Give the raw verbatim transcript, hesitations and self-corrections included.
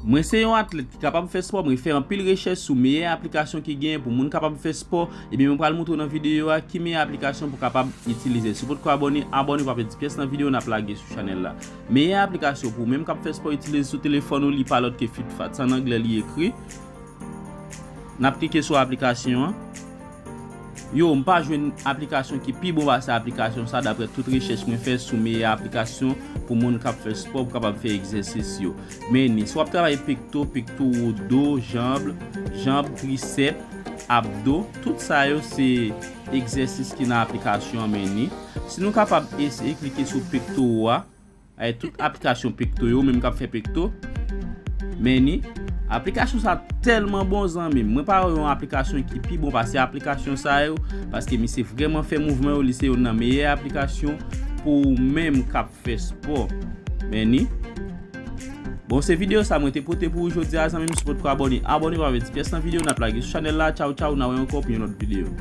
Mwen se yon atlèt ki kapab fè spò, mwen fè anpil rechèch sou meyè aplikasyon ki genyen pou moun kapab fè spò, ebyen mwen pral montre w nan videyo a ki meyè aplikasyon pou kapab itilize. Si w potko abòne, abòne, pa pèdi pyès nan videyo n ap lage sou chanèl la. Meyè aplikasyon pou ou menm k ap fè spò itilize sou telefòn ou, li pa lòt ke FitFat, sa an anglè li ekri. N ap klike sou aplikasyon an. Yo, m pa jwenn aplikasyon ki pi bon pase aplikasyon sa, daprè tout rechèch mwen fè sou meyè aplikasyon pou moun k ap fè spò, pou kapab fè egzèsis yo. Men ni, si w ap travay pekto, pekto wo, do, janb, janb, trisèp, abdo, tout sa yo se egzèsis ki nan aplikasyon an, men ni. Si nou kapab eseye klike sou pekto wo a, ay tout aplikasyon pekto yo, menm k ap fè pekto. Men ni, aplikasyon sa tèlman bon, zanmi m. Mwen pa wè yon aplikasyon ki pi bon pase aplikasyon sa yo, paske misye vrèman fè mouvman yo, li se youn nan meyè aplikasyon pou ou menm k ap fè spò. Men ni. Bon, se videyo sa mwen te pote pou ou jodi a, zanmi m. Si w potko abòne, abòne, pa pèdi pyès nan videyo n ap lage sou chanèl la. Tchaw, tchaw, n a wè ankò pou yon lòt videyo.